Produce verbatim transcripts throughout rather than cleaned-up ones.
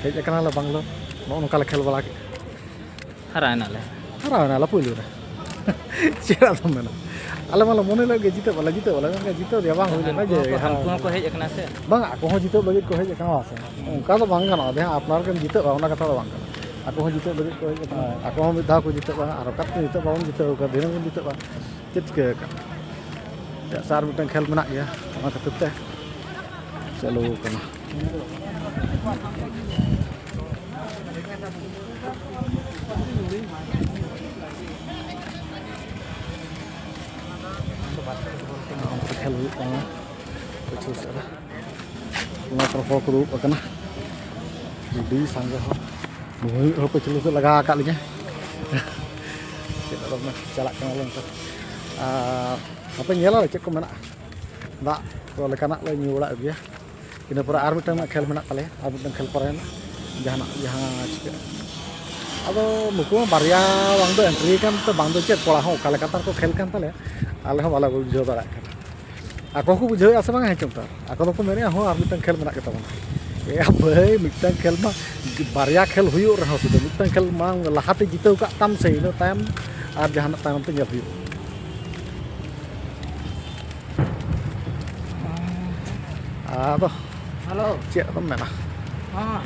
ᱦᱮᱡ ᱟᱠᱟᱱᱟᱞᱮ ᱵᱟᱝᱞᱳᱨ, ᱱᱚᱜᱼᱚ ᱱᱚᱝᱠᱟ ᱞᱮ ᱠᱷᱮᱞ ᱵᱟᱲᱟ ᱠᱮᱫᱼᱟ᱾ ᱦᱟᱨᱟᱣᱮᱱᱟᱞᱮ᱾ ᱦᱟᱨᱟᱣᱮᱱᱟᱞᱮ ᱯᱳᱭᱞᱳ ᱨᱮ᱾ ᱪᱮᱫ ᱟᱫᱚᱢ ᱢᱮᱱᱟ? ᱟᱞᱮ ᱢᱟᱞᱮ ᱢᱚᱱᱮ ᱞᱮᱫ ᱜᱮ ᱡᱤᱛᱟᱹᱜ ᱵᱟᱞᱮ ᱡᱤᱛᱟᱹᱜ ᱵᱟᱞᱮ, ᱢᱮᱱᱠᱷᱟᱱ ᱡᱤᱛᱟᱹᱜ ᱨᱮᱭᱟᱜ ᱵᱟᱝ ᱦᱩᱭ ᱞᱮᱱᱟ ᱩᱱᱠᱩ ᱡᱮ ᱦᱚᱸᱠᱚ, ᱦᱟᱨᱟᱣ ᱩᱱᱠᱩ ᱮᱱᱟ᱾ ᱦᱚᱸᱠᱚ ᱦᱮᱡ ᱟᱠᱟᱱᱟ ᱥᱮ? ᱵᱟᱝ, ᱟᱠᱚ ᱦᱚᱸ ᱡᱤᱛᱟᱹᱜ ᱞᱟᱹᱜᱤᱫ ᱠᱚ ᱦᱮᱡ ᱟᱠᱟᱱᱟ, ᱵᱟᱝ ᱥᱮ? ᱚᱱᱠᱟ ᱫᱚ ᱵᱟᱝ ᱜᱟᱱᱚᱜᱼᱟ, ᱡᱟᱦᱟᱸ ᱟᱯᱱᱟᱨ ᱜᱮᱢ ᱡᱤᱛᱟᱹᱜᱼᱟ, ᱚᱱᱟ ᱠᱟᱛᱷᱟ ᱫᱚ ᱵᱟᱝ ᱠᱟᱱᱟ᱾ ᱟᱠᱚ ᱦᱚᱸ ᱡᱤᱛᱟᱹᱜ ᱞᱟᱹᱜᱤᱫ ᱠᱚ ᱦᱮᱡ ᱟᱠᱟᱱᱟ, ᱟᱠᱚ ᱦᱚᱸ ᱢᱤᱫ ᱫᱷᱟᱣ ᱠᱚ ᱡᱤᱛᱟᱹᱜᱼᱟ, ᱟᱨ ᱚᱠᱟᱛᱮ ᱡᱤᱛᱟᱹᱜ ᱵᱟᱵᱚᱱ ᱡᱤᱛᱟᱹᱜ ᱠᱟᱱᱟ, ᱫᱤᱱᱟᱹᱢ ᱵᱚᱱ ᱡᱤᱛᱟᱹᱜᱼᱟ᱾ ᱪᱮᱫ ᱪᱤᱠᱟᱹ ᱟᱠᱟᱱᱟ? ᱪᱮᱫᱟᱜ ᱥᱮ ᱟᱨ ᱢᱤᱫᱴᱟᱝ ᱠᱷᱮᱞ ᱢᱮᱱᱟᱜ ᱜᱮᱭᱟ, ᱚᱱᱟ ᱠᱷᱟᱹᱛᱤᱨ ᱛᱮ ᱪᱟᱹᱞᱩ ᱟᱠᱟᱱᱟ᱾ ᱠᱷᱮᱞ ᱦᱩᱭᱩᱜ ᱠᱟᱱᱟ ᱯᱟᱹᱪᱷᱩ ᱥᱮᱫ ᱨᱮ᱾ ᱚᱱᱟ ᱠᱚᱨᱮ ᱦᱚᱲ ᱠᱚ ᱫᱩᱲᱩᱵ ᱟᱠᱟᱱᱟ, ᱟᱹᱰᱤ ᱥᱟᱸᱜᱮ ᱦᱚᱲ᱾ ᱱᱩᱭ ᱦᱚᱸ ᱯᱟᱹᱪᱷᱞᱟᱹ ᱥᱮᱫ ᱞᱟᱜᱟ ᱟᱠᱟᱫ ᱞᱤᱧᱟᱹ᱾ ᱪᱮᱫ ᱟᱫᱚ ᱪᱟᱞᱟᱜ ᱠᱟᱱᱟ ᱞᱮ ᱱᱤᱛᱚᱜ᱾ ᱟᱨ ᱦᱟᱯᱮ ᱧᱮᱞᱟᱞᱮ ᱪᱮᱫ ᱠᱚ ᱢᱮᱱᱟᱜᱼᱟ, ᱫᱟᱜ ᱠᱚ ᱞᱮᱠᱟᱱᱟᱜ ᱞᱮ ᱧᱩ ᱵᱟᱲᱟ ᱟᱹᱜᱩᱭᱟ᱾ ᱤᱱᱟᱹ ᱯᱚᱨᱮ ᱟᱨ ᱢᱤᱫᱴᱟᱝ ᱠᱷᱮᱞ ᱢᱮᱱᱟᱜ ᱛᱟᱞᱮᱭᱟ, ᱟᱨ ᱢᱤᱫᱴᱟᱝ ᱠᱷᱮᱞ ᱯᱚᱨᱮ ᱡᱟᱦᱟᱱᱟᱜ ᱡᱟᱦᱟᱸ ᱪᱤᱠᱟᱹᱜᱼᱟ᱾ ᱟᱫᱚ ᱱᱩᱠᱩ ᱦᱚᱸ ᱵᱟᱨᱭᱟ ᱵᱟᱝ ᱫᱚ ᱮᱱᱴᱨᱤ ᱟᱠᱟᱱ ᱛᱮ ᱵᱟᱝ ᱫᱚ ᱪᱮᱫ, ᱠᱚᱲᱟ ᱦᱚᱸ ᱚᱠᱟ ᱞᱮᱠᱟ ᱛᱟᱨ ᱠᱚ ᱠᱷᱮᱞ ᱠᱟᱱ ᱛᱟᱞᱮᱭᱟ, ᱟᱞᱮ ᱦᱚᱸ ᱵᱟᱞᱮ ᱵᱩᱡᱷᱟᱹᱣ ᱫᱟᱲᱮᱭᱟᱜ ᱠᱟᱱᱟ᱾ ᱟᱠᱚ ᱦᱚᱸᱠᱚ ᱵᱩᱡᱷᱟᱹᱣᱮᱫᱼᱟ ᱥᱮ ᱵᱟᱝ ᱦᱮᱸ ᱪᱚᱝ ᱛᱟᱨ, ᱟᱠᱚ ᱫᱚᱠᱚ ᱢᱮᱱᱮᱫᱼᱟ ᱦᱚᱸ ᱟᱨ ᱢᱤᱫᱴᱟᱝ ᱠᱷᱮᱞ ᱢᱮᱱᱟᱜ ᱜᱮᱛᱟ ᱵᱚᱱᱟ᱾ ᱮ ᱵᱷᱟᱹᱭ, ᱢᱤᱫᱴᱟᱝ ᱠᱷᱮᱞ ᱢᱟ, ᱵᱟᱨᱭᱟ ᱠᱷᱮᱞ ᱦᱩᱭᱩᱜ ᱨᱮᱦᱚᱸ ᱥᱩᱫᱷᱩ ᱢᱤᱫᱴᱟᱝ ᱠᱷᱮᱞ ᱢᱟᱲᱟᱝ ᱞᱟᱦᱟᱛᱮ ᱡᱤᱛᱟᱹᱣ ᱠᱟᱜ ᱛᱟᱢ ᱥᱮ, ᱤᱱᱟᱹ ᱛᱟᱭᱚᱢ ᱟᱨ ᱡᱟᱦᱟᱱᱟᱜ ᱛᱟᱭᱱᱚᱢ ᱛᱮ ᱧᱮᱞ ᱦᱩᱭᱩᱜᱼᱟ᱾ ᱟᱫᱚ ᱦᱮᱞᱳ᱾ ᱪᱮᱫ ᱟᱫᱚᱢ ᱢᱮᱱᱟ? ᱦᱚᱸ᱾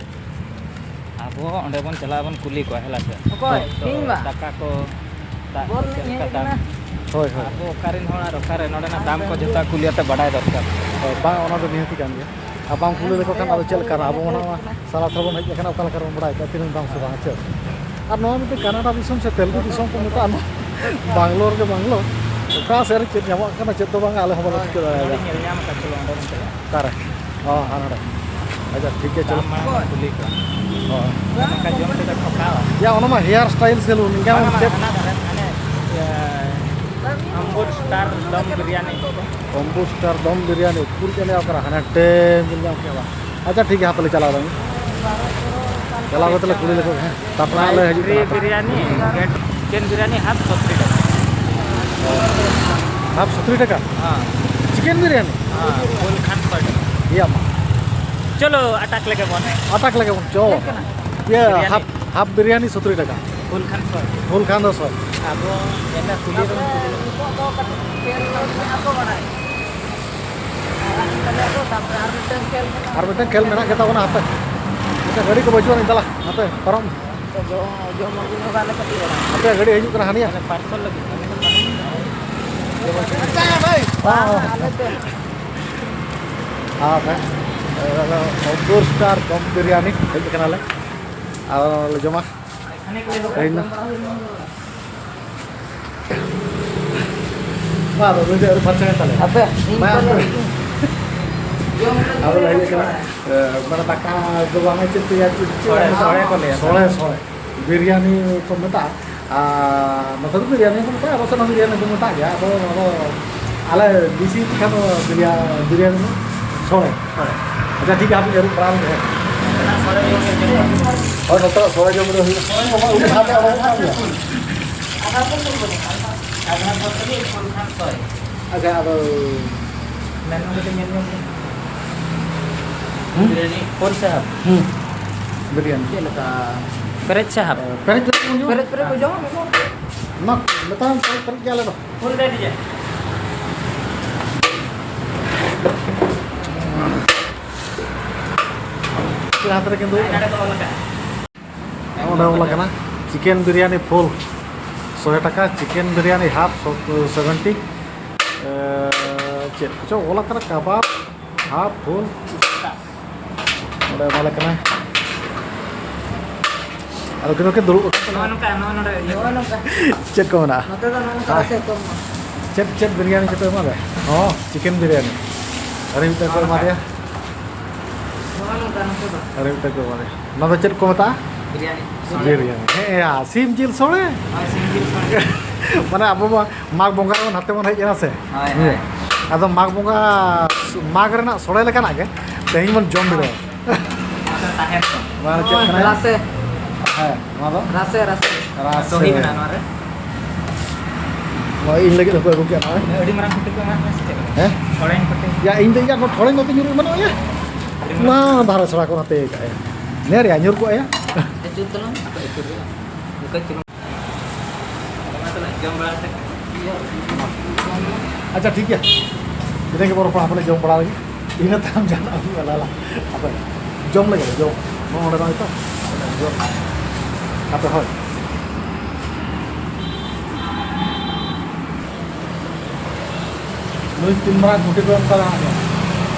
ᱟᱵᱚ ᱚᱸᱰᱮ ᱵᱚᱱ ᱪᱟᱞᱟᱜᱼᱟ, ᱵᱚᱱ ᱠᱩᱞᱤ ᱠᱚᱣᱟ, ᱦᱮᱸ ᱥᱮ? ᱚᱠᱚᱭ? ᱛᱚ, ᱤᱧ ᱵᱟ? ᱫᱟᱠᱟ ᱠᱚ, ᱫᱟᱜ ᱠᱚ ᱵᱚᱞ ᱪᱮᱫ ᱮᱱᱮᱡ ᱞᱮᱠᱟ ᱦᱩᱭᱩᱜ ᱫᱟᱢ? ᱠᱟᱱᱟ᱾ ᱦᱳᱭ, ᱦᱳᱭ᱾ ᱟᱵᱚ ᱚᱠᱟᱨᱮᱱ ᱦᱚᱲ ᱟᱨ ᱚᱠᱟᱨᱮ ᱱᱚᱰᱮᱱᱟᱜ ᱫᱟᱢ ᱠᱚ ᱡᱚᱛᱚ ᱠᱩᱞᱤ ᱟᱛᱮ ᱵᱟᱰᱟᱭ ᱫᱚᱨᱠᱟᱨ᱾ ᱦᱳᱭ, ᱵᱟᱝ, ᱚᱱᱟ ᱫᱚ ᱱᱤᱦᱟᱹᱛᱤ ᱠᱟᱱ ᱜᱮᱭᱟ᱾ ᱟᱨ ᱵᱟᱝ ᱠᱩᱞᱤ ᱞᱮᱠᱚ ᱠᱷᱟᱱ ᱟᱫᱚ ᱪᱮᱫ ᱞᱮᱠᱟ ᱨᱮ? ᱟᱵᱚ ᱢᱟ ᱱᱚᱣᱟ ᱥᱟᱞᱟ ᱥᱟᱞᱟ ᱵᱚᱱ ᱦᱮᱡ ᱟᱠᱟᱱᱟ, ᱚᱠᱟ ᱞᱮᱠᱟ ᱨᱮᱵᱚᱱ ᱵᱟᱲᱟᱭ ᱠᱮᱫᱟ ᱛᱤᱱᱟᱹᱜ ᱫᱟᱢ ᱥᱮ ᱵᱟᱝ, ᱪᱮᱫ? ᱟᱨ ᱱᱚᱣᱟ ᱢᱤᱫᱴᱮᱱ ᱠᱟᱱᱟᱰᱟ ᱫᱤᱥᱚᱢ ᱥᱮ ᱛᱮᱞᱮᱜᱩ ᱫᱤᱥᱚᱢ ᱠᱚ ᱢᱮᱛᱟᱜᱼᱟ, ᱱᱚᱣᱟ ᱵᱟᱝᱞᱳᱨ ᱜᱮ ᱵᱟᱝᱞᱳᱨ᱾ ᱚᱠᱟ ᱥᱮᱫ ᱨᱮ ᱪᱮᱫ ᱧᱟᱢᱚᱜ ᱠᱟᱱᱟ, ᱪᱮᱫ ᱫᱚ ᱵᱟᱝ, ᱟᱞᱮ ᱦᱚᱸ ᱵᱟᱞᱮ ᱴᱷᱤᱠᱟᱹ ᱫᱟᱲᱮᱭᱟᱜᱼᱟ᱾ ᱱᱚᱰᱮᱧ ᱧᱮᱞ ᱧᱟᱢ ᱟᱠᱟᱫ ᱪᱚᱞᱚ ᱚᱸᱰᱮ ᱵᱚᱱ ᱪᱟᱞᱟᱜᱼᱟ᱾ ᱚᱠᱟᱨᱮ? ᱚ, ᱦᱟᱱᱟᱰᱮ᱾ ᱟᱪᱪᱷᱟ, ᱴᱷᱤᱠ ᱜᱮᱭᱟ, ᱪᱚᱞᱚ᱾ ᱫᱟᱢ ᱢᱟᱲᱟᱝ ᱵᱚᱱ ᱠᱩᱞᱤ ᱠᱚᱣᱟ᱾ ᱦᱳᱭ᱾ ᱱᱚᱝᱠᱟ ᱡᱚᱢ ᱛᱮᱫᱚ ᱴᱷᱚᱠᱟᱣᱟ᱾ ᱭᱟ, ᱚᱱᱟ ᱢᱟ ᱦᱮᱭᱟᱨ ᱥᱴᱟᱭᱤᱞ ᱥᱮᱞᱩᱱ, ᱤᱧᱟᱹᱜ ᱵᱟᱝᱟ, ᱢᱟ ᱵᱟᱝᱟ, ᱪᱮᱫ? ᱦᱟᱱᱟ ᱫᱷᱟᱨᱮ, ᱦᱟᱱᱮ, ᱤᱭᱟᱹ, ᱚᱢᱵᱩᱨ ᱥᱴᱟᱨ ᱫᱚᱢ ᱵᱤᱨᱭᱟᱱᱤ᱾ ᱚᱢᱵᱩᱨ ᱥᱴᱟᱨ ᱫᱚᱢ ᱵᱤᱨᱭᱟᱱᱤ, ᱩᱠᱩᱨ ᱪᱮᱫ ᱞᱮ ᱚᱠᱟᱨᱮ? ᱦᱟᱱᱮ ᱰᱮᱢ ᱧᱮᱞ ᱧᱟᱢ ᱠᱮᱫ ᱵᱟᱝ? ᱟᱪᱪᱷᱟ, ᱴᱷᱤᱠ ᱜᱮᱭᱟ, ᱦᱟᱯᱮ ᱞᱮ ᱪᱟᱞᱟᱣ ᱞᱮᱱ ᱜᱮ᱾ ᱪᱟᱞᱟᱣ ᱠᱟᱛᱮ ᱞᱮ ᱠᱩᱞᱤ ᱞᱮᱠᱚ ᱜᱮ, ᱦᱮᱸ᱾ ᱛᱟᱨᱯᱚᱨᱮ ᱦᱟᱸᱜ ᱞᱮ ᱦᱤᱡᱩᱜ ᱠᱟᱱᱟ᱾ ᱵᱤᱨᱭᱟᱱᱤ, ᱪᱤᱠᱮᱱ ᱵᱤᱨᱭᱟᱱᱤ ᱦᱟᱯ ᱥᱚᱛᱨᱤ ᱴᱟᱠᱟ᱾ ᱦᱟᱯ ᱥᱚᱛᱨᱤ ᱴᱟᱠᱟ? ᱦᱮᱸ᱾ ᱪᱤᱠᱮᱱ ᱵᱤᱨᱭᱟᱱᱤ? ᱦᱮᱸ, ᱯᱷᱩᱞ ᱠᱷᱟᱱ ᱥᱚᱭ ᱴᱟᱠᱟ᱾ ᱤᱭᱟᱹ ᱢᱟ᱾ ᱪᱚᱞᱚ, ᱟᱴᱟᱠ ᱞᱮᱜᱮ ᱵᱚᱱ᱾ ᱟᱴᱟᱠ ᱞᱮᱜᱮ ᱵᱚᱱ, ᱪᱚ᱾ ᱪᱮᱫ ᱠᱟᱱᱟ? ᱤᱭᱟᱹ, ᱵᱤᱨᱭᱟᱱᱤ᱾ ᱦᱟᱯ, ᱦᱟᱯ ᱵᱤᱨᱭᱟᱱᱤ ᱥᱚᱛᱨᱤ ᱴᱟᱠᱟ᱾ ᱯᱷᱩᱞ ᱠᱷᱟᱱ ᱥᱚ᱾ ᱯᱷᱩᱞ ᱠᱷᱟᱱ ᱫᱚ ᱥᱚ᱾ ᱟᱵᱚ ᱮᱴᱟᱜ ᱠᱩᱞᱤ ᱨᱮ᱾ ᱟᱨ ᱢᱤᱫᱴᱟᱝ ᱠᱷᱮᱞ ᱢᱮᱱᱟᱜ ᱜᱮ ᱛᱟᱵᱚᱱᱟ, ᱦᱟᱯᱮ᱾ ᱢᱤᱫᱴᱟᱝ ᱜᱟᱹᱰᱤ ᱠᱚ ᱵᱟᱹᱪᱩᱜ ᱟᱹᱱᱤᱡ, ᱫᱟᱞᱟ, ᱱᱚᱛᱮ ᱯᱟᱨᱚᱢ᱾ ᱟᱯᱮᱭᱟᱜ ᱜᱟᱹᱰᱤ ᱦᱤᱡᱩᱜ ᱠᱟᱱᱟ, ᱦᱟᱹᱱᱤᱭᱟ᱾ ᱦᱚᱸ, ᱦᱚᱸ᱾ ᱟᱨ ᱵᱟᱠᱷᱟᱱ, ᱟᱞᱮ ᱫᱚ ᱚᱵᱚᱥᱴᱟᱨ ᱫᱚᱢ ᱵᱤᱨᱭᱟᱱᱤ ᱦᱮᱡ ᱟᱠᱟᱱᱟᱞᱮ᱾ ᱟᱨ ᱞᱮ ᱡᱚᱢᱟ᱾ ᱛᱮᱦᱮᱧ ᱫᱚ ᱵᱟᱝ, ᱟᱫᱚ ᱱᱩᱭ ᱫᱚ ᱟᱹᱨᱩᱵ ᱯᱷᱟᱨᱪᱟ ᱮᱱ ᱛᱟᱞᱮᱭᱟ᱾ ᱟᱯᱮ, ᱤᱧ ᱵᱟᱝ, ᱠᱚᱞᱮ ᱟᱫᱚ ᱞᱮ ᱦᱮᱡ ᱟᱠᱟᱱᱟ᱾ ᱮ, ᱢᱟᱱᱮ ᱫᱟᱠᱟ ᱫᱚ ᱵᱟᱝ, ᱪᱮᱫ ᱛᱮᱭᱟᱨ, ᱪᱮᱫ, ᱪᱮᱫ ᱥᱚᱲᱮ, ᱥᱚᱲᱮ ᱠᱚ ᱞᱟᱹᱭᱟ᱾ ᱥᱚᱲᱮ, ᱥᱚᱲᱮ᱾ ᱵᱤᱨᱭᱟᱱᱤ ᱠᱚ ᱢᱮᱛᱟᱜᱼᱟ᱾ ᱟᱨ ᱱᱚᱛᱮ ᱫᱚ ᱵᱤᱨᱭᱟᱱᱤ ᱠᱚ ᱢᱮᱛᱟᱜᱼᱟ, ᱟᱵᱚ ᱥᱮᱫ ᱦᱚᱸ ᱵᱤᱨᱭᱟᱱᱤ ᱠᱚ ᱢᱮᱛᱟᱜ ᱜᱮᱭᱟ᱾ ᱟᱫᱚ ᱱᱚᱣᱟ ᱫᱚ ᱟᱞᱮ ᱵᱮᱥᱤ ᱠᱷᱟᱱ ᱫᱚ ᱵᱤᱨᱭᱟ-, ᱵᱤᱨᱭᱟᱱᱤ ᱥᱚᱲᱮ᱾ ᱦᱳᱭ᱾ ᱟᱪᱪᱷᱟ, ᱴᱷᱤᱠ ᱜᱮᱭᱟ, ᱦᱟᱯᱮ ᱟᱹᱨᱩᱵ ᱵᱟᱲᱟ ᱞᱮᱱ ᱜᱮ᱾ ᱚᱱᱟ ᱥᱚᱲᱮ ᱡᱚᱢ ᱜᱮ ᱡᱚᱢ᱾ ᱦᱳᱭ, ᱱᱚᱛᱮ ᱥᱚᱲᱮ ᱡᱚᱢ ᱜᱮ ᱦᱩᱭᱩᱜᱼᱟ᱾ ᱥᱚᱲᱮ ᱡᱚᱢ ᱜᱮ ᱦᱩᱭᱩᱜᱼᱟ᱾ ᱟᱫᱷᱟ ᱠᱚ ᱥᱚᱲᱮ ᱡᱚᱢ ᱜᱮ ᱦᱩᱭᱩᱜᱼᱟ᱾ ᱟᱫᱷᱟ ᱠᱚ ᱥᱚᱲᱮ ᱡᱚᱢ ᱜᱮ ᱦᱩᱭᱩᱜᱼᱟ᱾ ᱟᱪᱪᱷᱟ, ᱟᱫᱚ ᱢᱮᱱᱩ ᱠᱟᱹᱴᱤᱡ ᱧᱮᱞ ᱧᱚᱜ ᱢᱮ᱾ ᱦᱩᱸ? ᱵᱤᱨᱭᱟᱱᱤ ᱯᱷᱩᱞ ᱥᱮ ᱦᱟᱯ? ᱦᱩᱸ᱾ ᱵᱤᱨᱭᱟᱱᱤ᱾ ᱪᱮᱫ ᱞᱮᱠᱟ? ᱯᱮᱨᱮᱡ ᱥᱮ ᱦᱟᱯ? ᱯᱮᱨᱮᱡ, ᱯᱮᱨᱮᱡ ᱵᱚᱱ ᱡᱚᱢᱟ᱾ ᱯᱮᱨᱮᱡ, ᱯᱮᱨᱮᱡ ᱠᱚ ᱡᱚᱢᱟ, ᱢᱮᱱᱟᱜᱼᱟ᱾ ᱚᱱᱟ ᱢᱮᱛᱟᱢ ᱯᱮᱨᱮᱡ, ᱯᱮᱨᱮᱡ ᱜᱮᱭᱟ ᱟᱞᱮ ᱫᱚ᱾ ᱯᱷᱩᱞ ᱨᱮᱰᱤ ᱜᱮ᱾ ᱪᱮᱫ ᱦᱟᱛ ᱨᱮ ᱠᱤᱱᱛᱩ? ᱱᱚᱰᱮ ᱠᱚ ᱚᱞ ᱟᱠᱟᱫᱼᱟ᱾ ᱚᱸᱰᱮ ᱚᱞ ᱟᱠᱟᱱᱟ ᱪᱤᱠᱮᱱ ᱵᱤᱨᱭᱟᱱᱤ ᱯᱷᱩᱞ ᱥᱚᱭ ᱴᱟᱠᱟ, ᱪᱤᱠᱮᱱ ᱵᱤᱨᱭᱟᱱᱤ ᱦᱟᱯ ᱥᱚ-, ᱥᱮᱵᱷᱮᱱᱴᱤ᱾ ᱮ, ᱪᱮᱫ ᱠᱚᱪᱚ ᱚᱞ ᱟᱠᱟᱱᱟ, ᱠᱟᱵᱟᱵ ᱦᱟᱯ ᱯᱷᱩᱞ᱾ ᱚᱸᱰᱮ ᱮᱢᱟᱞᱮ ᱠᱟᱱᱟᱭ᱾ ᱟᱫᱚ ᱠᱤᱱ ᱫᱚᱠᱤᱱ ᱫᱩᱲᱩᱵ ᱟᱠᱟᱱᱟ᱾ ᱱᱚᱜᱼᱚ ᱱᱚᱝᱠᱟ, ᱱᱚᱜᱼᱚ ᱱᱚᱰᱮ ᱤᱭᱟᱹ᱾ ᱱᱚᱜᱼᱚ ᱱᱚᱝᱠᱟ᱾ ᱪᱮᱫ ᱠᱚ ᱢᱮᱱᱟᱜᱼᱟ? ᱱᱚᱛᱮ ᱫᱚ ᱱᱚᱜᱼᱚ ᱱᱚᱝᱠᱟ ᱦᱮᱸ᱾ ᱨᱟᱥᱮ ᱠᱚ ᱮᱢᱟ᱾ ᱪᱮᱫ, ᱪᱮᱫ ᱵᱤᱨᱭᱟᱱᱤ ᱪᱮᱫ ᱯᱮ ᱮᱢᱟ ᱞᱮᱭᱟ? ᱦᱚᱸ, ᱪᱤᱠᱮᱱ ᱵᱤᱨᱭᱟᱱᱤ᱾ ᱟᱨ ᱢᱤᱫᱴᱟᱝ ᱠᱚ ᱮᱢᱟ ᱞᱮᱭᱟ᱾ ᱱᱚᱜᱼᱚ ᱱᱚᱝᱠᱟ ᱱᱚᱛᱮ ᱫᱚ᱾ ᱟᱨ ᱢᱤᱫᱴᱟᱝ ᱠᱚ ᱮᱢᱟ ᱞᱮᱭᱟ᱾ ᱱᱚᱣᱟ ᱫᱚ ᱪᱮᱫ ᱠᱚ ᱢᱮᱛᱟᱜᱼᱟ? ᱵᱤᱨᱭᱟᱱᱤ᱾ ᱵᱤᱨᱭᱟᱱᱤ᱾ ᱦᱮᱸ, ᱭᱟ, ᱥᱤᱢ ᱡᱤᱞ ᱥᱚᱲᱮ᱾ ᱦᱳᱭ, ᱥᱤᱢ ᱡᱤᱞ ᱥᱚᱲᱮ᱾ ᱢᱟᱱᱮ ᱟᱵᱚ ᱢᱟ ᱢᱟᱜᱽ ᱵᱚᱸᱜᱟ ᱨᱮᱵᱚᱱ ᱦᱟᱱᱛᱮ ᱵᱚᱱ ᱦᱮᱡ ᱮᱱᱟ ᱥᱮ? ᱦᱳᱭ, ᱦᱮᱸ᱾ ᱦᱳᱭ᱾ ᱟᱫᱚ ᱢᱟᱜᱽ ᱵᱚᱸᱜᱟ, ᱢᱟᱜᱽ ᱨᱮᱱᱟᱜ ᱥᱚᱲᱮ ᱞᱮᱠᱟᱱᱟᱜ ᱜᱮ ᱛᱮᱦᱮᱧ ᱵᱚᱱ ᱡᱚᱢ ᱵᱤᱰᱟᱹᱣᱟ᱾ ᱟᱫᱚ ᱛᱟᱦᱮᱱ ᱠᱚ᱾ ᱱᱚᱣᱟ ᱫᱚ ᱪᱮᱫ ᱠᱟᱱᱟ? ᱨᱟᱥᱮ᱾ ᱦᱮᱸ, ᱱᱚᱣᱟ ᱫᱚ? ᱨᱟᱥᱮ, ᱨᱟᱥᱮ᱾ ᱨᱟᱥᱮ᱾ ᱫᱚᱦᱤ ᱢᱮᱱᱟᱜᱼᱟ ᱱᱚᱣᱟ ᱨᱮ᱾ ᱱᱚᱣᱟ ᱤᱧ ᱞᱟᱹᱜᱤᱫ ᱦᱚᱸᱠᱚ ᱟᱹᱜᱩ ᱠᱮᱫ ᱱᱚᱣᱟ᱾ ᱟᱹᱰᱤ ᱢᱟᱨᱟᱝ ᱯᱷᱩᱴᱤ ᱠᱚ ᱮᱢᱟᱜ ᱢᱮ ᱥᱮ ᱪᱮᱫ? ᱦᱮᱸ? ᱛᱷᱚᱲᱟᱧ ᱯᱷᱩᱴᱤ᱾ ᱭᱟ, ᱤᱧ ᱫᱚ ᱤᱧᱟᱹᱜ ᱛᱷᱚᱲᱟᱧ ᱵᱟᱯᱮ ᱧᱩᱨᱩᱜ ᱮᱢᱟᱱᱚᱜ ᱭᱟ᱾ ᱚᱱᱟ ᱫᱷᱟᱨᱮ ᱪᱷᱟᱲᱟ ᱠᱚ ᱱᱟᱛᱮ ᱠᱟᱜᱼᱟ᱾ ᱧᱮᱞ ᱨᱮᱭᱟᱜ ᱧᱩᱨ ᱠᱚᱜᱼᱟ᱾ ᱟᱹᱪᱩᱨ ᱛᱟᱞᱟᱝ, ᱟᱹᱪᱩᱨ ᱛᱟᱞᱟᱝ᱾ ᱚᱱᱟ ᱛᱟᱞᱟᱝ ᱡᱚᱢ ᱵᱟᱲᱟ ᱠᱟᱛᱮ᱾ ᱟᱪᱪᱷᱟ, ᱴᱷᱤᱠ ᱜᱮᱭᱟ᱾ ᱤᱱᱟᱹ ᱜᱮ ᱵᱚᱨᱚ ᱦᱟᱯᱮ ᱞᱮ ᱡᱚᱢ ᱵᱟᱲᱟ ᱞᱮᱜᱮ᱾ ᱤᱱᱟᱹ ᱛᱟᱭᱚᱢ ᱡᱟᱦᱟᱱᱟᱜ ᱦᱩᱭᱩᱜᱼᱟ, ᱞᱟᱞᱟ᱾ ᱟᱯᱮ ᱡᱚᱢ ᱞᱮᱜᱮ, ᱡᱚᱢ᱾ ᱱᱚᱜᱼᱚ ᱱᱚᱰᱮ ᱱᱚᱜᱼᱚᱭ ᱛᱚ᱾ ᱡᱚᱢ᱾ ᱟᱯᱮ ᱦᱳᱭ᱾ ᱱᱩᱭ ᱛᱤᱱ ᱢᱟᱨᱟᱝ ᱜᱩᱴᱤ ᱠᱚ ᱮᱢ ᱠᱟᱫᱟ ᱦᱟᱸᱜ᱾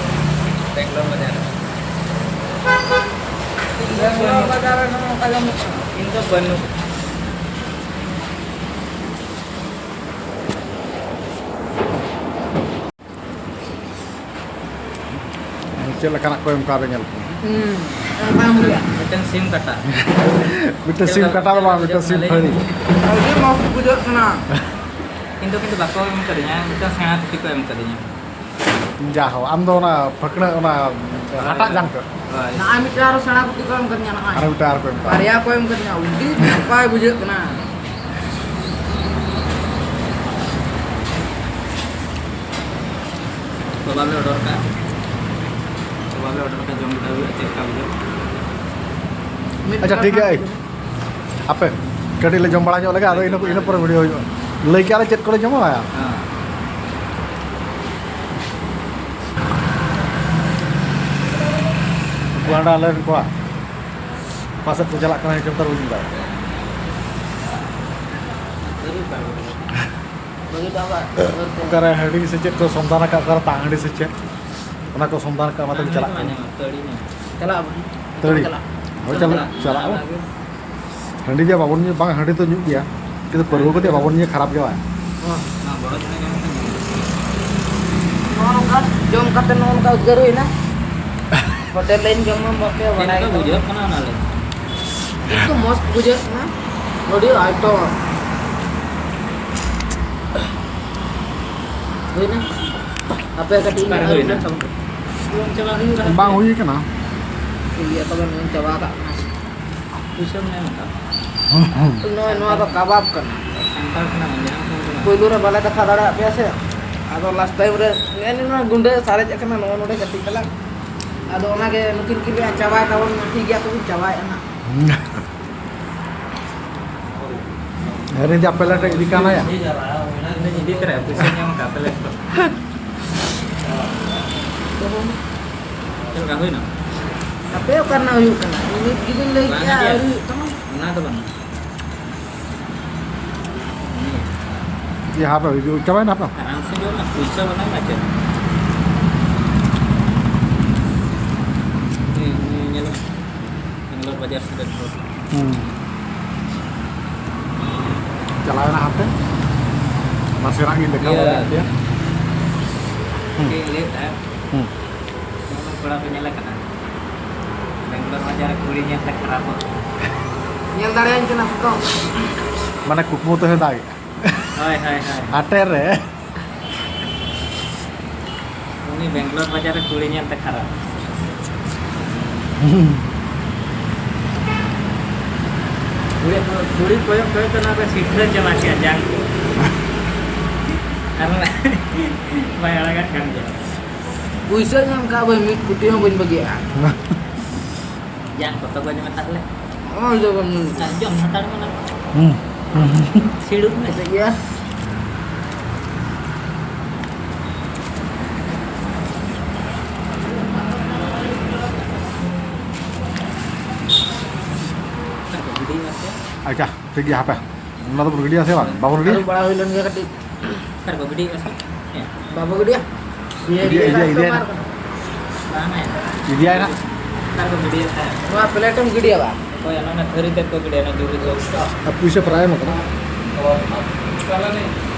ᱵᱮᱝᱜᱟᱞᱳᱨ ᱵᱟᱡᱟᱨ ᱨᱮ᱾ ᱵᱮᱝᱜᱟᱞᱳᱨ ᱵᱟᱡᱟᱨ ᱨᱮ ᱱᱚᱜᱼᱚ ᱱᱚᱝᱠᱟ ᱡᱚᱢ ᱦᱩᱭᱩᱜ ᱠᱟᱱᱟ᱾ ᱤᱧ ᱫᱚ ᱵᱟᱹᱱᱩᱜ᱾ ᱪᱮᱫ ᱞᱮᱠᱟᱱᱟᱜ ᱠᱚ ᱮᱢ ᱠᱟᱣᱫᱟ ᱧᱮᱞ ᱯᱮ᱾ ᱦᱩᱸ, ᱚᱱᱠᱟ ᱦᱩᱭᱩᱜᱼᱟ᱾ ᱢᱤᱫᱴᱮᱱ ᱥᱤᱢ ᱠᱟᱴᱟ᱾ ᱢᱤᱫᱴᱮᱱ ᱥᱤᱢ ᱠᱟᱴᱟ ᱫᱚ ᱵᱟᱝ, ᱢᱤᱫᱴᱮᱱ ᱥᱤᱢ ᱯᱷᱟᱹᱲᱤ᱾ ᱟᱹᱰᱤ ᱢᱚᱡᱽ ᱵᱩᱡᱷᱟᱹᱜ ᱠᱟᱱᱟ᱾ ᱤᱧ ᱫᱚ ᱠᱤᱱᱛᱩ ᱵᱟᱠᱚ ᱮᱢ ᱠᱟᱫᱤᱧᱟ, ᱢᱤᱫᱴᱮᱱ ᱥᱮᱬᱟ ᱯᱩᱛᱷᱤ ᱠᱚ ᱮᱢ ᱠᱟᱫᱤᱧᱟ᱾ ᱡᱟ ᱦᱳ, ᱟᱢ ᱫᱚ ᱚᱱᱟ ᱯᱷᱟᱹᱠᱬᱟᱹᱜ, ᱚᱱᱟ ᱦᱟᱴᱟᱜ ᱡᱟᱝ ᱛᱮ᱾ ᱦᱳᱭ᱾ ᱱᱚᱜᱼᱚᱭ ᱢᱤᱫᱴᱮᱱ ᱟᱨᱚ ᱥᱮᱬᱟ ᱯᱩᱛᱷᱤ ᱠᱚ ᱮᱢ ᱠᱟᱫᱤᱧᱟ, ᱱᱚᱜᱼᱚᱭ᱾ ᱟᱨ ᱢᱤᱫᱴᱮᱱ ᱟᱨ ᱠᱚ ᱮᱢ ᱠᱟᱫᱟ᱾ ᱵᱟᱨᱭᱟ ᱠᱚ ᱮᱢ ᱠᱟᱫᱤᱧᱟ, ᱟᱹᱰᱤ ᱱᱟᱯᱟᱭ ᱵᱩᱡᱷᱟᱹᱜ ᱠᱟᱱᱟ᱾ ᱠᱚᱵᱟᱵ ᱞᱮ ᱚᱰᱟᱨ ᱠᱟᱜᱼᱟ᱾ ᱠᱚᱵᱟᱵ ᱞᱮ ᱚᱰᱟᱨ ᱠᱟᱜᱼᱟ, ᱡᱚᱢ ᱵᱤᱰᱟᱹᱣ ᱦᱩᱭᱩᱜᱼᱟ, ᱪᱮᱫ ᱞᱮᱠᱟ ᱵᱩᱡᱷᱟᱹᱜ᱾ ᱟᱪᱪᱷᱟ, ᱴᱷᱤᱠ ᱜᱮᱭᱟ᱾ ᱦᱟᱯᱮ, ᱠᱟᱹᱴᱤᱡ ᱞᱮ ᱡᱚᱢ ᱵᱟᱲᱟ ᱧᱚᱜ ᱞᱮᱜᱮ, ᱟᱫᱚ ᱤᱱᱟᱹ, ᱤᱱᱟᱹ ᱯᱚᱨᱮ ᱵᱷᱤᱰᱤᱭᱳ ᱦᱩᱭᱩᱜᱼᱟ᱾ ᱞᱟᱹᱭ ᱠᱮᱜᱼᱟ ᱞᱮ ᱪᱮᱫ ᱠᱚᱞᱮ ᱡᱚᱢᱟ᱾ ᱦᱮᱸ᱾ ᱩᱱᱠᱩ ᱦᱟᱸᱰᱮ ᱟᱞᱮ ᱨᱮᱱ ᱠᱚᱲᱟ ᱚᱠᱟ ᱥᱮᱫ ᱠᱚ ᱪᱟᱞᱟᱜ ᱠᱟᱱᱟ, ᱱᱤᱛᱚᱜ ᱫᱚ ᱵᱟᱹᱧ ᱵᱟᱲᱟᱭᱟ᱾ ᱚᱠᱟᱨᱮ ᱦᱟᱺᱰᱤ ᱥᱮ ᱪᱮᱫ ᱠᱚ ᱥᱚᱱᱫᱷᱟᱱ ᱟᱠᱟᱫ, ᱚᱠᱟᱨᱮ ᱛᱟᱝ ᱦᱟᱺᱰᱤ ᱥᱮ ᱪᱮᱫ, ᱚᱱᱟ ᱠᱚ ᱥᱚᱱᱫᱷᱟᱱ ᱟᱠᱟᱫ, ᱚᱱᱟᱛᱮ ᱪᱟᱞᱟᱜ ᱠᱟᱱᱟ᱾ ᱛᱟᱹᱲᱤ ᱧᱩ᱾ ᱪᱟᱞᱟᱜ ᱟᱵᱚᱱ᱾ ᱛᱟᱹᱲᱤ᱾ ᱪᱟᱞᱟᱜ᱾ ᱦᱳᱭ, ᱪᱟᱞᱟᱜ, ᱪᱟᱞᱟᱜ ᱟᱵᱚᱱ᱾ ᱦᱟᱺᱰᱤ ᱜᱮ ᱵᱟᱵᱚᱱ ᱧᱩ, ᱵᱟᱝ, ᱦᱟᱺᱰᱤ ᱫᱚ ᱧᱩᱜ ᱜᱮᱭᱟ, ᱠᱤᱱᱛᱩ ᱯᱟᱹᱨᱣᱟᱹ ᱠᱚᱫᱚ ᱵᱟᱵᱚᱱ ᱧᱩᱭᱟ, ᱠᱷᱟᱨᱟᱯ ᱜᱮ ᱵᱟᱝ᱾ ᱱᱚᱜᱼᱚ ᱱᱚᱝᱠᱟ ᱡᱚᱢ ᱠᱟᱛᱮ ᱱᱚᱜᱼᱚ ᱱᱚᱝᱠᱟ ᱩᱫᱽᱜᱟᱹᱨ ᱦᱩᱭᱱᱟ᱾ ᱦᱳᱴᱮᱞ ᱨᱮᱧ ᱡᱚᱢ ᱢᱟ ᱵᱟᱯᱮ ᱵᱟᱲᱟᱭ ᱪᱮᱫ ᱞᱮᱠᱟ ᱜᱮ᱾ ᱵᱩᱡᱷᱟᱹᱜ ᱠᱟᱱᱟ ᱚᱱᱟ ᱞᱟᱹᱭ ᱢᱮ᱾ ᱮᱠᱫᱚᱢ ᱢᱚᱥᱛ ᱵᱩᱡᱷᱟᱹᱜ ᱠᱟᱱᱟ᱾ ᱟᱹᱰᱤ ᱟᱭᱴᱚᱢ᱾ ᱦᱩᱭᱱᱟ? ᱟᱯᱮ ᱠᱟᱹᱴᱤᱡ ᱚᱠᱟᱨᱮ ᱟᱹᱨᱩᱵ ᱦᱩᱭᱱᱟ? ᱞᱮᱱ ᱛᱟᱵᱚᱱ ᱯᱮ᱾ ᱡᱚᱢ ᱪᱟᱵᱟ ᱦᱩᱭᱩᱜᱼᱟ᱾ ᱵᱟᱝ ᱦᱩᱭ ᱠᱟᱱᱟ᱾ ᱴᱷᱤᱠ ᱜᱮᱭᱟ, ᱛᱚᱵᱮ ᱱᱩᱭ ᱪᱟᱵᱟ ᱠᱟᱜ ᱠᱟᱱᱟ᱾ ᱯᱩᱭᱥᱟᱹᱢ ᱧᱟᱢ ᱟᱠᱟᱫ? ᱱᱚᱜᱼᱚᱭ ᱱᱚᱣᱟ ᱫᱚ ᱠᱟᱵᱟᱵ ᱠᱟᱱᱟ᱾ ᱥᱟᱱᱛᱟᱲ ᱠᱟᱱᱟ ᱵᱚᱱ, ᱡᱟᱦᱟᱸ ᱠᱚ ᱢᱮᱛᱟᱜ ᱠᱟᱱᱟ᱾ ᱯᱳᱭᱞᱳ ᱨᱮ ᱵᱟᱞᱮ ᱫᱮᱠᱷᱟᱣ ᱫᱟᱲᱮᱭᱟᱜ ᱯᱮᱭᱟ ᱥᱮ, ᱟᱫᱚ ᱞᱟᱥᱴ ᱴᱟᱭᱤᱢ ᱨᱮ ᱱᱮᱜᱼᱮ ᱱᱚᱣᱟ ᱜᱩᱸᱰᱟᱹ ᱥᱟᱨᱮᱡ ᱟᱠᱟᱱᱟ, ᱱᱚᱜᱼᱚ ᱱᱚᱰᱮ ᱠᱟᱹᱴᱤᱡ ᱛᱟᱞᱟᱝ᱾ ᱟᱫᱚ ᱚᱱᱟᱜᱮ ᱱᱩᱠᱤᱱ ᱠᱤᱱ ᱞᱟᱹᱭᱟ, "ᱪᱟᱵᱟᱭ ᱛᱟᱵᱚᱱ ᱢᱮ, ᱴᱷᱤᱠ ᱜᱮᱭᱟ, ᱛᱚᱵᱮ ᱪᱟᱵᱟᱭᱮᱫᱼᱟ ᱱᱟᱜ᱾" ᱟᱨ ᱤᱧ ᱟᱯᱮ ᱞᱟᱴᱷᱮ ᱤᱫᱤ ᱠᱟᱱᱟᱭᱟ᱾ ᱤᱧ ᱤᱫᱤ ᱛᱚᱨᱟᱭᱟ, ᱯᱩᱭᱥᱟᱹ ᱧᱟᱢ ᱠᱟᱜ ᱯᱮ ᱞᱮ᱾ ᱪᱮᱫ ᱞᱮᱠᱟ ᱦᱩᱭᱱᱟ? ᱟᱯᱮ ᱚᱠᱟ ᱨᱮᱱᱟᱜ ᱦᱩᱭᱩᱜ ᱠᱟᱱᱟ? ᱢᱤᱫ ᱜᱮᱵᱤᱱ ᱞᱟᱹᱭ ᱵᱟᱝ ᱠᱮᱜᱼᱟ, ᱜᱮ᱾ ᱟᱹᱣᱨᱤ ᱦᱩᱭᱩᱜ ᱛᱟᱢᱟ᱾ ᱚᱱᱟ ᱫᱚ ᱵᱟᱝ᱾ ᱤᱭᱟᱹ, ᱦᱟᱯᱮ, ᱪᱟᱵᱟᱭᱮᱱᱟ ᱦᱟᱯᱮ᱾ ᱟᱨᱟᱢ ᱥᱮ ᱡᱚᱢ ᱢᱮ, ᱯᱩᱭᱥᱟᱹ ᱵᱟᱹᱱᱩᱜᱼᱟ ᱪᱮᱫ? ᱦᱩᱸ, ᱦᱩᱸ, ᱧᱮᱞᱚᱜ᱾ ᱵᱮᱝᱜᱟᱞᱳᱨ ᱵᱟᱡᱟᱨ ᱥᱮᱴᱮᱨ ᱦᱚᱲ᱾ ᱦᱩᱸ᱾ ᱪᱟᱞᱟᱣᱮᱱᱟ ᱦᱟᱱᱛᱮ᱾ ᱱᱟᱥᱮᱱᱟᱜ ᱜᱤᱧ ᱫᱮᱠᱷᱟᱣ ᱤᱭᱟᱹ᱾ ᱵᱟᱲᱟᱭᱮᱫ ᱯᱮᱭᱟ᱾ ᱦᱩᱸ᱾ ᱪᱮᱫ ᱤᱧ ᱞᱟᱹᱭᱮᱫ ᱛᱟᱦᱮᱸᱫ? ᱦᱩᱸ᱾ ᱱᱚᱜᱼᱚ ᱱᱚᱣᱟ ᱠᱚᱲᱟ ᱯᱮ ᱧᱮᱞᱮ ᱠᱟᱱᱟ? ᱵᱮᱝᱜᱟᱞᱳᱨ ᱵᱟᱡᱟᱨ ᱨᱮ ᱠᱩᱲᱤ ᱧᱮᱞᱛᱮ ᱠᱷᱟᱨᱟᱯᱚᱜ᱾ ᱧᱮᱞ ᱫᱟᱲᱮᱭᱟᱹᱧ ᱠᱟᱱᱟ ᱯᱷᱳᱴᱳ? ᱢᱟᱱᱮ ᱠᱩᱠᱢᱩ ᱛᱮᱦᱚᱸ ᱫᱟᱜ᱾ ᱦᱳᱭ, ᱦᱳᱭ, ᱦᱳᱭ᱾ ᱟᱴᱮ ᱨᱮ᱾ ᱩᱱᱤ ᱵᱮᱝᱜᱟᱞᱳᱨ ᱵᱟᱡᱟᱨ ᱨᱮ ᱠᱩᱲᱤ ᱧᱮᱞᱛᱮ ᱠᱷᱟᱨᱟᱯ᱾ ᱠᱩᱲᱤ, ᱠᱩᱲᱤ ᱠᱚᱭᱚᱜ ᱠᱚᱭᱚᱜ ᱛᱮ ᱱᱚᱣᱟ ᱠᱚ ᱥᱤᱴᱷᱟᱹ ᱪᱟᱵᱟ ᱠᱮᱜᱼᱟ ᱡᱟᱝ ᱠᱚ᱾ ᱟᱨ ᱵᱟᱭ ᱟᱲᱟᱜᱟᱜ ᱠᱟᱱ ᱜᱮᱭᱟ᱾ ᱯᱩᱭᱥᱟᱹ ᱧᱟᱢ ᱠᱟᱜ ᱵᱟᱹᱧ, ᱢᱤᱫ ᱠᱩᱴᱤ ᱦᱚᱸ ᱵᱟᱹᱧ ᱵᱟᱹᱜᱤᱭᱟᱜᱼᱟ᱾ ᱡᱟᱝ ᱠᱚ ᱛᱚᱜᱚᱡ ᱢᱮ ᱛᱟᱦᱞᱮ᱾ ᱦᱚᱸ, ᱡᱚᱢ, ᱡᱚᱢ ᱦᱟᱛᱟᱲ ᱢᱮ ᱚᱱᱟ᱾ ᱦᱩᱸ᱾ ᱥᱤᱲᱩᱵ ᱢᱮ᱾ ᱠᱮᱴᱮᱡ ᱜᱮᱭᱟ᱾ ᱚᱠᱟ ᱨᱮᱠᱚ ᱜᱤᱰᱤᱭᱟ ᱥᱮ? ᱟᱪᱪᱷᱟ, ᱴᱷᱤᱠ ᱜᱮᱭᱟ, ᱦᱟᱯᱮ᱾ ᱚᱱᱟ ᱫᱚᱵᱚᱱ ᱜᱤᱰᱤᱭᱟ ᱥᱮ ᱵᱟᱝ? ᱵᱟᱵᱚᱱ ᱜᱤᱰᱤᱭᱟ? ᱟᱹᱨᱩᱵ ᱵᱟᱲᱟ ᱦᱩᱭ ᱞᱮᱱ ᱜᱮ ᱠᱟᱹᱴᱤᱡ᱾ ᱚᱠᱟ ᱨᱮᱠᱚ ᱜᱤᱰᱤᱭᱟ ᱥᱮ? ᱦᱮᱸ᱾ ᱵᱟᱵᱚ ᱜᱤᱰᱤᱭᱟ? ᱤᱫᱤᱭᱟ, ᱤᱫᱤᱭᱟ, ᱤᱫᱤᱭᱟ᱾ ᱵᱟᱝ ᱦᱮᱸ᱾ ᱤᱫᱤᱭᱟ ᱱᱟᱜ᱾ ᱚᱠᱟ ᱨᱮᱠᱚ ᱜᱤᱰᱤᱭᱟ ᱥᱮ? ᱱᱚᱣᱟ ᱯᱞᱮᱴ ᱮᱢ ᱜᱤᱰᱤᱭᱟ ᱵᱟᱝ? ᱚᱠᱚᱭ ᱚᱱᱟ ᱛᱷᱟᱹᱨᱤ ᱛᱮᱫ ᱠᱚ ᱜᱤᱰᱤᱭᱟ, ᱚᱱᱟ ᱡᱩᱨᱤ ᱫᱚ᱾ ᱟᱨ ᱯᱩᱭᱥᱟᱹ ᱯᱨᱟᱭ ᱮᱢ ᱠᱟᱱᱟ᱾ ᱚ, ᱪᱟᱞᱟᱣ ᱞᱮᱱ᱾